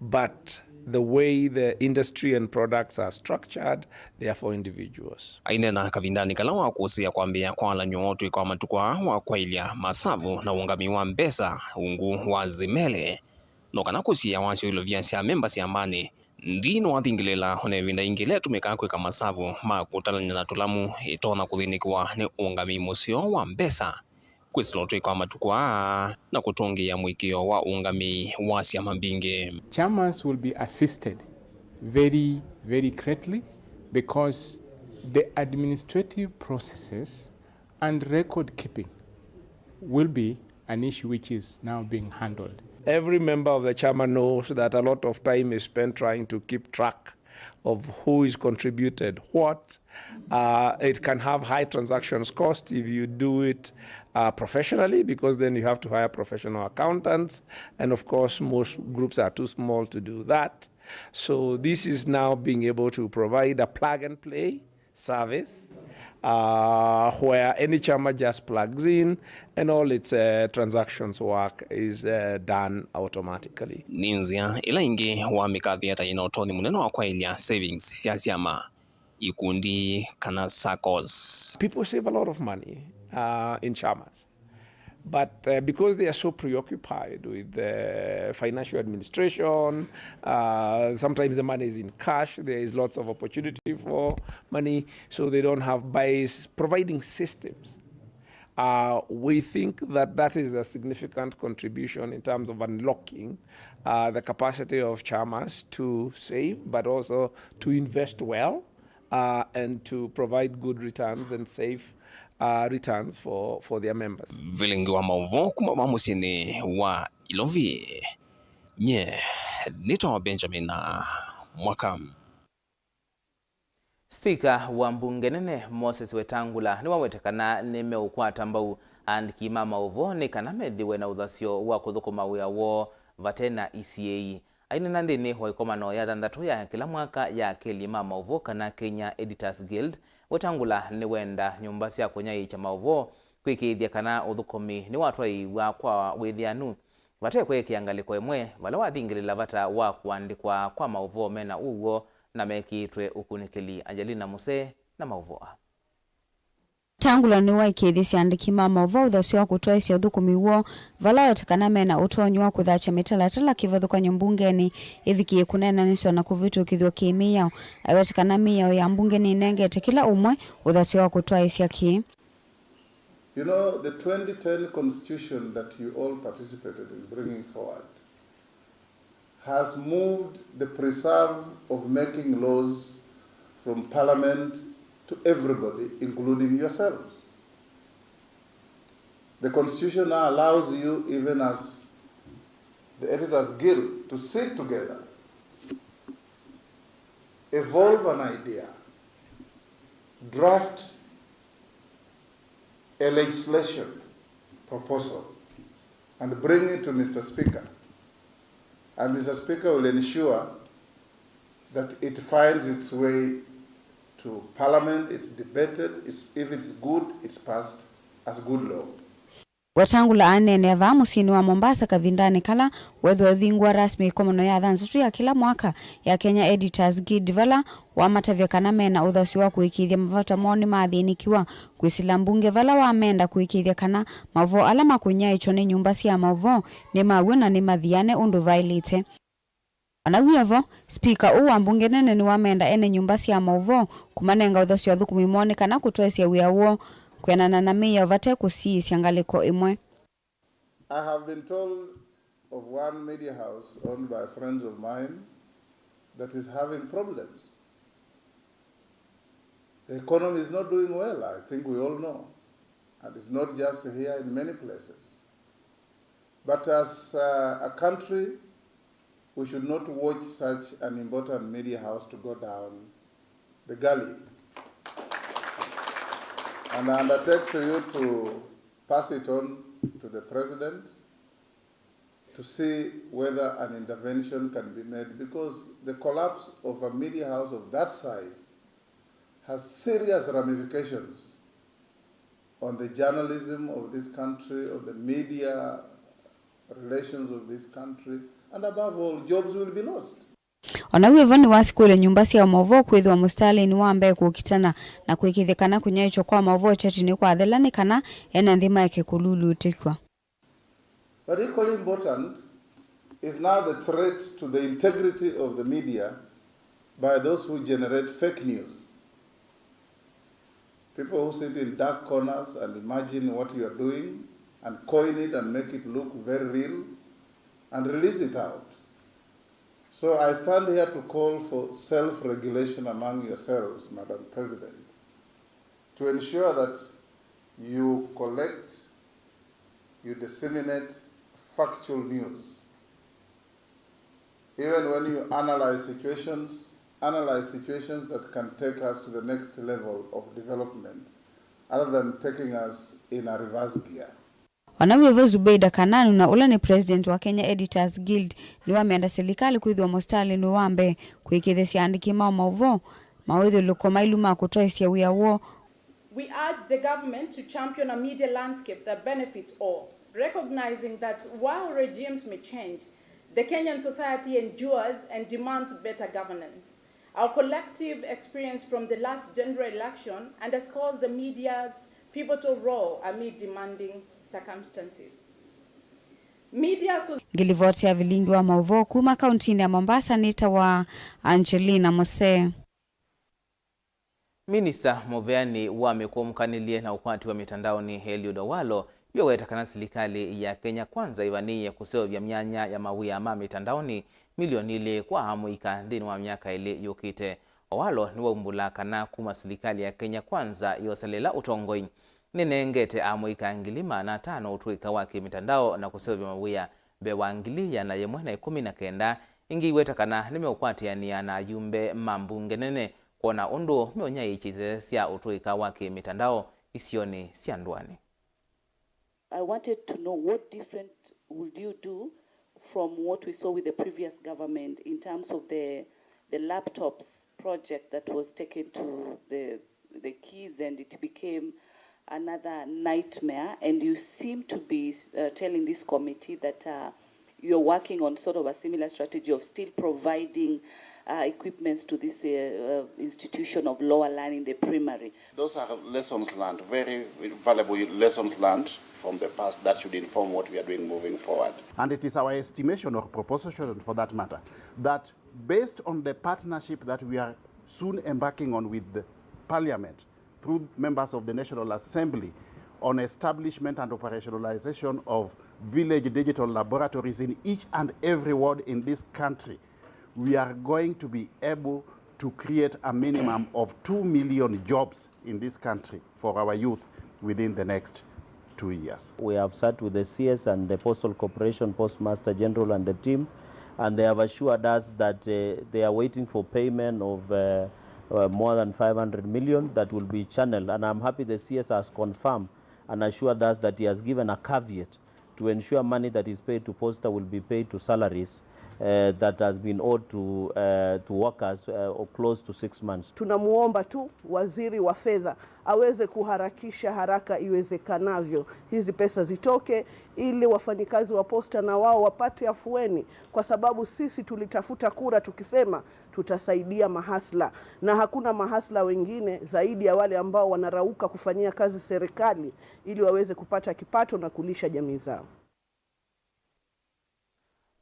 but the way the industry and products are structured, they are for individuals. Aineena kavindanĩ kala wa kũsĩĩa kwambĩĩa kwa walany'o wa ũtũĩka wa matukũ aa wa kwaĩlya masavu na ũũngami wa mbesa ungu wa Zimele, no kana kũsiĩĩa wasyo ilovya sya amemba syambanĩ, Ndii nĩwathingĩlĩĩla o na ĩvinda yĩngĩ ĩla ĩtũmĩkaa kwĩka masavu ma kũtalany'a na tũlamu ĩtonya kũthĩnĩkĩwa nĩ ũũngami mũseo wa mbesa, kwĩsĩla ũtũĩka wa matukũ aa, na kũtũngĩĩa mũĩkĩĩo wa ũũngami wa syama mbingĩ. Chamas will be assisted very, very greatly because the administrative processes and record keeping will be an issue which is now being handled. Every member of the chama knows that a lot of time is spent trying to keep track of who is contributed what. Uh, it can have high transactions cost if you do it uh, professionally, because then you have to hire professional accountants, and of course most groups are too small to do that. So this is now being able to provide a plug and play service uh, where any chama just plugs in and all its uh, transactions work is uh, done automatically. Nĩ nzĩa ĩla ĩngĩ wa mĩkathi ata yĩna ũtonyi mũnene wa kwaĩlya savings sya syama, ikundi, kana saccos. People save a lot of money uh, in chamas. But uh, because they are so preoccupied with the financial administration, uh, sometimes the money is in cash, there is lots of opportunity for money, so they don't have, by s- providing systems. Uh, we think that that is a significant contribution in terms of unlocking uh, the capacity of chamas to save, but also to invest well uh, and to provide good returns and safe uh, returns for, for their members. Vilingi wa maũvoo kuma va mũsyĩnĩ wa Ilovi, nye nĩtawa Benjamin Mwaka. Spika wa mbunge nene Moses Wetangula nĩwawete kana nĩmeũkwata mbau aandĩki ma maũvoo nĩ kana methĩwe na ũthasyo wa kũthũkũma wĩa woo vate na isiĩi. Aineena nthĩnĩ wa ĩkomano ya thanthatũ ya kĩla mwaka ya akeli ma maũvoo kana Kenya Editors Guild, Wetangula nĩwenda nyũmba sya kũnyaĩĩkya maũvoo kwĩkĩĩthya kana ũthũkũmi nĩwatwaĩĩw'a kwa wĩthĩanu, vate kwĩkĩa ngalĩko ĩmwe vala wathingĩlĩla vata wa kũandĩkwa kwa maũvoo mena ũw'o na mekĩĩtwe ũkunĩkĩli. Angelina Musee na maũvoo aa. Wetangula nĩwaĩkĩĩthisye aandĩki ma maũvoo ũthasyo wa kũtwaĩsya ũthũkũmi woo vala waweta kana mena ũtonyi wa kũthakya mĩtalatala kĩvathũkany'o mbungenĩ ĩvikĩe kũneenanĩsw'a na kũvĩtũkĩthw'a kĩ-mĩao. Aiweta kana mĩao ya mbunge nĩnengete kĩla ũmwe ũthasyo wa kũtwaĩsya kĩ. You know, the twenty ten constitution that you all participated in bringing forward has moved the preserve of making laws from parliament to everybody, including yourselves. The constitution now allows you, even as the Editors Guild, to sit together, evolve an idea, draft a legislation proposal and bring it to Mister Speaker. And Mister Speaker will ensure that it finds its way to Parliament, it's debated, it's, if it's good, it's passed as good law. Wetangula aneenea vaa mũsyĩnĩ wa Mombasa kavindanĩ kala weethĩwa ũvingũa rasmi ĩkomano ya thanthatũ ya kĩla mwaka ya Kenya Editors Guild, vala wamatavya kana mena ũthasyo wa kũĩkĩĩthya mavata moo nĩmathĩnĩkiwa. Kwĩsĩla mbunge vala wamenda kũĩkĩĩthya kana maũvoo ala makũnyaĩĩkya nĩ nyũmba sya maũvoo nĩ ma w'o na nĩmathiane ũndũ vaĩlĩte. O na wĩ o vo, spika ũũ wa mbunge nene nĩwamenda ene nyũmba sya maũvoo kũmanenga ũthasyo athũkũmi moo nĩ kana kũtwaĩsya wĩa woo kwĩanana na mĩao vate kũsiĩĩsya ngalĩko ĩmwe. I have been told of one media house owned by friends of mine that is having problems. The economy is not doing well, I think we all know. And it's not just here, in many places. But as uh, a country, we should not watch such an important media house to go down the gully. And I undertake to you to pass it on to the president to see whether an intervention can be made, because the collapse of a media house of that size has serious ramifications on the journalism of this country, on the media relations of this country, and above all, jobs will be lost. O na wĩ o vo, nĩwasikũlya nyũmba sya maũvoo kwĩthĩwa mũsitalĩnĩ wa mbee kũkitana na kũĩkĩĩthya kana kũnyaĩĩkya kwa maũvoo kyetinĩ kwathela nĩ kana ene nthĩ maeke kũlulutĩkw'a. But equally important is now the threat to the integrity of the media by those who generate fake news. People who sit in dark corners and imagine what you are doing and coin it and make it look very real and release it out. So I stand here to call for self-regulation among yourselves, Madam President, to ensure that you collect, you disseminate factual news. Even when you analyze situations, analyze situations that can take us to the next level of development other than taking us in a reverse gear. O na wĩ vo, Zubeida Kananu, na ũla nĩ president wa Kenya Editors Guild, nĩwamenda silikalĩ kwĩthĩwa mũsitalĩnĩ wa mbee kũĩkĩĩthasya aandĩki ma maũvoo mawĩthyũlũlũko mailu ma kũtwaĩsya wĩa woo. We urge the government to champion a media landscape that benefits all, recognizing that while regimes may change, the Kenyan society endures and demands better governance. Our collective experience from the last general election underscores the media's pivotal role amid demanding circumstances. Media so- Ngĩlivoti ya vilingi wa maũvoo kuma kauntinĩ ya Mombasa nĩtawa Angelina Mose. Minista mũveanĩ wa mĩkũmũkanĩlye na ũkwati wa mĩtandaonĩ, Eliud Owalo, nĩwaweta kana silikalĩ ya Kenya Kwanza ĩvanĩĩe kũseũvya myanya ya mawĩa ma mĩtandaonĩ milioni ilĩ kwa amũika nthĩnĩ wa myaka ĩlĩ yũkĩte. Owalo nĩwaumbũla kana kuma silikalĩ ya Kenya Kwanza yoselelya ũtongoi, nĩnengete amũika ngili maana atano ũtũĩka wa kĩmĩtandao na kũseũvya mawĩa mbee wa ngili ĩana yĩmwe na ĩkũmi na kenda. Ĩngĩ iweta kana nĩmeũkwatĩanĩa na ayumbe ma mbunge nene kwona ũndũ meũnyaĩĩkya isese sya ũtũĩka wa kĩmĩtandao isionĩ sya ndũanĩ. I wanted to know what different would you do from what we saw with the previous government in terms of the, the laptops project that was taken to the, the kids and it became another nightmare, and you seem to be, uh, telling this committee that, uh, you're working on sort of a similar strategy of still providing, uh, equipments to this, uh, uh, institution of lower learning, the primary. Those are lessons learned, very valuable lessons learned from the past that should inform what we are doing moving forward. And it is our estimation or proposition, for that matter, that based on the partnership that we are soon embarking on with the Parliament, through members of the National Assembly, on establishment and operationalization of village digital laboratories in each and every ward in this country, we are going to be able to create a minimum of two million jobs in this country for our youth within the next two years. We have sat with the C S and the Postal Corporation Postmaster General and the team, and they have assured us that, uh, they are waiting for payment of, uh, uh, more than five hundred million that will be channeled. And I'm happy the C S has confirmed and assured us that he has given a caveat to ensure money that is paid to Posta will be paid to salaries, uh, that has been owed to, uh, to workers, uh, or close to six months. Tunamuomba tu waziri wa fedha aweze kuharakisha haraka iwezekanavyo hizi pesa zitoke, ili wafanyikazi wa Posta na wao wapate afueni, kwa sababu sisi tulitafuta kura tukisema tutasaidia mahasla, na hakuna mahasla wengine zaidi ya wale ambao wanarauka kufanyia kazi serikali ili waweze kupata kipato na kulisha jamii zao.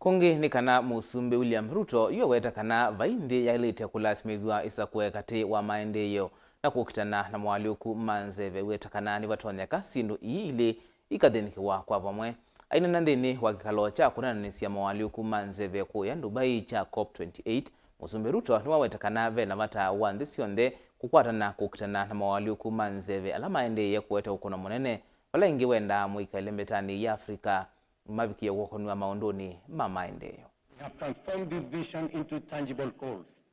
Kũngĩ nĩ kana Mũsumbĩ William Ruto yu eweta kana vai nthĩ yaĩlĩte kũlasimĩthw'a ĩsakũe katĩ wa maendeeo na kũkitana na moalyũku ma nzeve. Weta kana nĩvatonyeka syĩndũ ii ilĩ ikathĩnĩkĩwa kwa vamwe. Aineena nthĩnĩ wa kĩkalo kya kũneenanĩsya moalyũku ma nzeve kũya Dubai kya COP twenty-eight, Mũsumbĩ Ruto nĩwaweta kana ve na vata wa nthĩ syonthe kũkwatana kũkitana na moalyũku ma nzeve ala maendeeye kũete ũkũno mũnene, vala ĩngĩ wendaa mũika ĩlembetanĩ ya Africa mavikie kũkonw'a maũndũnĩ ma maendeeo. We have transformed this vision into tangible goals.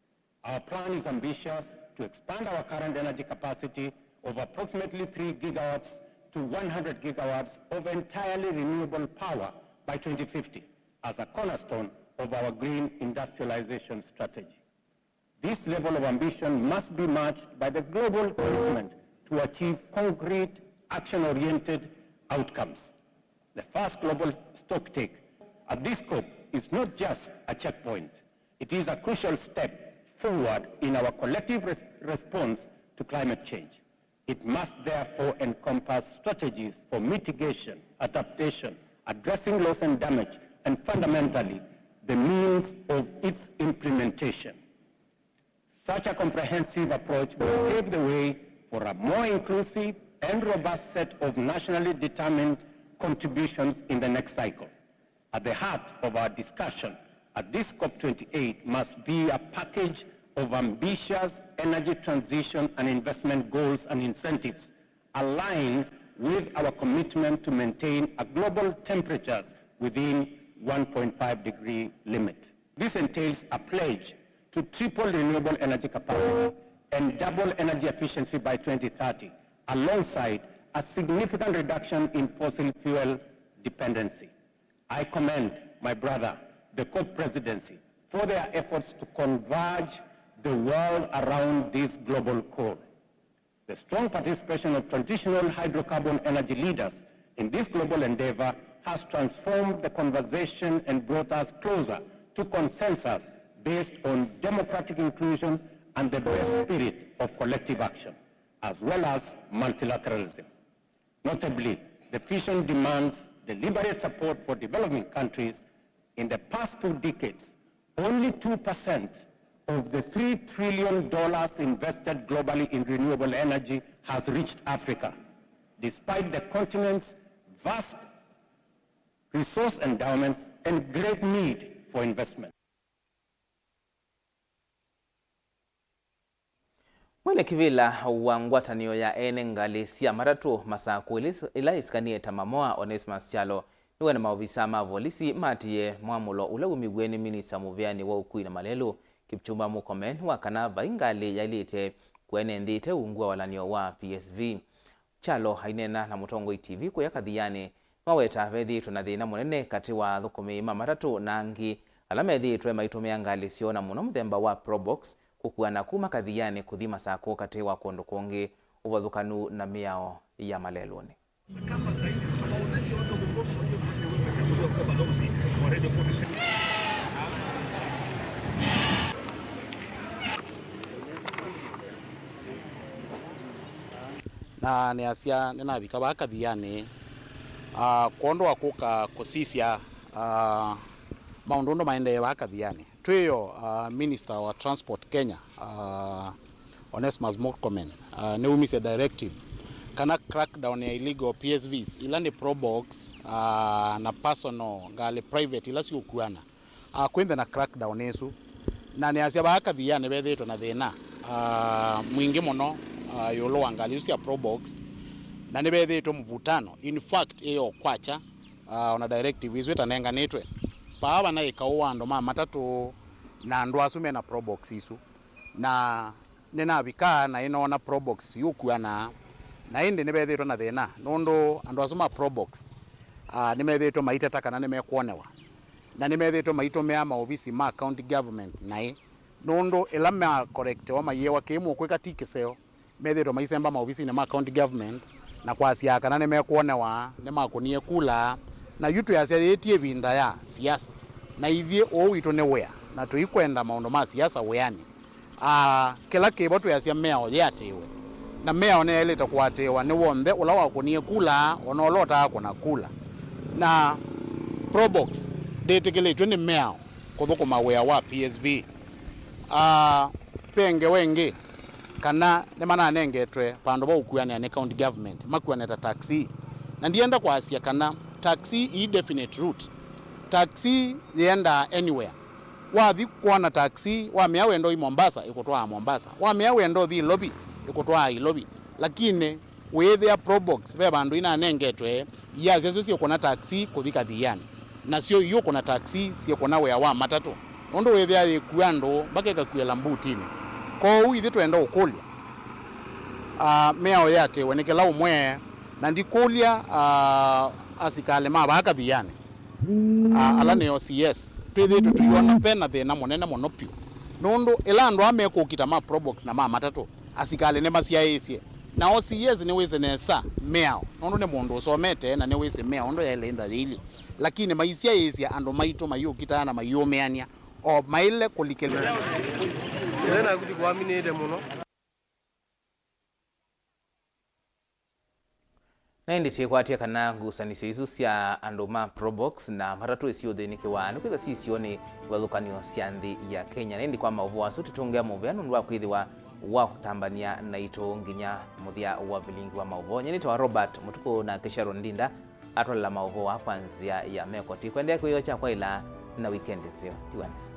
Our plan is ambitious to expand our current energy capacity of approximately three gigawatts to one hundred gigawatts of entirely renewable power by twenty fifty as a cornerstone of our green industrialization strategy. This level of ambition must be matched by the global commitment to achieve concrete, action-oriented outcomes. The first global stocktake at this COP is not just a checkpoint, it is a crucial step forward in our collective res-, response to climate change. It must therefore encompass strategies for mitigation, adaptation, addressing loss and damage, and fundamentally, the means of its implementation. Such a comprehensive approach will pave the way for a more inclusive and robust set of nationally determined contributions in the next cycle. At the heart of our discussion at this COP twenty-eight must be a package of ambitious energy transition and investment goals and incentives aligned with our commitment to maintain a global temperatures within one point five degree limit. This entails a pledge to triple renewable energy capacity and double energy efficiency by twenty thirty, alongside a significant reduction in fossil fuel dependency. I commend my brother, the COP presidency, for their efforts to converge the world around this global call. The strong participation of traditional hydrocarbon energy leaders in this global endeavor has transformed the conversation and brought us closer to consensus based on democratic inclusion and the best spirit of collective action, as well as multilateralism. Notably, the vision demands deliberate support for developing countries. In the past two decades, only two percent of the three trillion dollars invested globally in renewable energy has reached Africa, despite the continent's vast resource endowments and great need for investment. Mwene kĩvĩla wa ngwatanĩo ya ene ngalĩ sya matatũ Masakũ ĩla, ĩla ĩsikanĩe ta Mamoa, Onesmus Kyalo, nĩwe na maovisa ma volisi maatĩĩe mwamũlo ũla wumiw'e nĩ minista mũvĩanĩ wa ũkui na malelũ, Kipchumba Murkomen, wa kana vai ngalĩ yaĩlĩte kũenenthĩte ungu wa walany'o wa P S V. Kyalo aineena na Mũtongoi T V kũya Kathianĩ, nĩwaweta vethĩĩtwe na thĩna mũnene katĩ wa athũkũmi ma matatũ na angĩ ala methĩĩtwe maitũmĩa ngalĩ syoo, na mũno mũthemba wa Probox, kũkuana kuma Kathianĩ kũthi Masakũ katĩ wa kũndũ kũngĩ ũvathũkanu na mĩao ya malelũnĩ. Na nĩasya, nĩnavika vaa Kathianĩ, ah, kwondũ wa kũka kũsisya, ah, maũndũ ũndũ maendee vaa Kathianĩ. Twĩyo, ah, Minister wa Transport Kenya, ah, Onesmus Murkomen, ah, nĩwumisye directive kana crackdown ya illegal P S Vs, ila nĩ Probox, ah, na personal ngalĩ private ila siũkuana. Ah, kwĩnthe na crackdown ĩsu. Na nĩasya vaa Kathianĩ vethĩĩtwe na thĩna, ah, mwingĩ mũno, ah, ĩũlũ wa ngalĩ isu sya Probox, na nĩvethĩĩtwe mvutano. In fact, ĩyo kwakya, ah, ona directive isu itanenganĩtwe, vaa vanaĩ kaũ wa andũ ma matatũ na andũ asu mena Probox isu. Na nĩnavika na ĩnoona Probox yũkuana, na ĩndĩ nĩvethĩĩtwe na thĩna, nũndũ andũ asu ma Probox, ah, nĩmethĩĩtwe maiteta kana nĩmekwonĩwa, na nĩmethĩĩtwe maitũmĩa maovisi ma county government naĩ, nũndũ ĩla makorektewa mayĩewa kĩĩ mũkwĩka ti kĩseo, methĩĩtwe maisemba maovisinĩ ma county government na kwasya kana nĩmekwonĩwa nĩmakũnie kula. Na yu twĩasya yĩĩ ti ĩvinda ya siasa, na ithyĩ ũũ witũ nĩ wĩa, na tũikwenda maũndũ ma siasa wĩanĩ. Aa, kĩla kĩvo twĩasya mĩao yĩatĩĩwe, na mĩao nĩyaĩlĩte kũatĩĩwa nĩ w'onthe ũla wakũnie kula, o na ũla ũtaakũna kula. Na Probox ndĩtĩkĩlĩtw'e nĩ mĩao kũthũkũma wĩa wa P S V. Aa, ve ngewa ĩngĩ, kana nĩmananengetwe vandũ va ũkuanĩa nĩ county government, makuane ta taxi. Na ndienda kwasya kana taxi ii definite route. Taxi yĩendaa anywhere. Wathi kwona taxi, wamĩa wenda ũi Mombasa, ĩkũtwaa Mombasa. Wamĩa wenda ũthi Ilovi, ĩkũtwaa Ilovi. Lakini wĩĩthĩa Probox ve vandũ inanengetwe, iasya syo syĩkũna taxi kũthi Kathianĩ, nasyo iũkũna taxi syĩkũna wĩa wa matatũ, nũndũ wĩthĩa yĩkua andũ mpaka ĩkakuĩla mbutinĩ. Kwoou ithyĩ twenda ũkũlya, ah, mĩao yĩatĩĩwe nĩ kĩla ũmwe, na ndikũlya, ah, asikalĩ ma vaa Kathianĩ, ah, ala nĩ O C S, twĩthĩĩtwe tũiona ve na thĩna mũnene mũno vyũ, nũndũ ĩla andũ aa mekũkita ma Probox na ma matatũ, asikalĩ nĩmasyaĩĩsye. Na O C S nĩwĩsĩ nesa mĩao, nũndũ nĩ mũndũ ũsomete na nĩwĩsĩ mĩao ũndũ yaĩle ĩtha yĩilye. Lakini maisyaĩĩsya andũ maitũ mayũkitaa na mayũmĩanĩa, o maĩle kũlikĩlĩla. Ĩĩ naku ndikũaminĩte mũno. Na ĩndĩ twĩkwatya kana ngusanĩsyo isu sya andũ ma Probox na matatũ isyũthĩnĩkĩwa nĩ kwĩthwa syĩ isionĩ ivathũkany'o sya nthĩ ya Kenya. Na ĩndĩ kwa maũvoo asu tũtũngĩa mũvea nũndũ wa kwĩthĩwa wa kũtambany'a naitũ nginya mũthya wa vilingi wa maũvoo. Nyie nĩtawa Robert Mũtukũ, nake Sharon Ndinda atwalela maũvoo aa kwa nzĩa ya meko. Tũikwendeea kwĩyokya kwaĩla na wikendi nzeo. Tiwa nesa.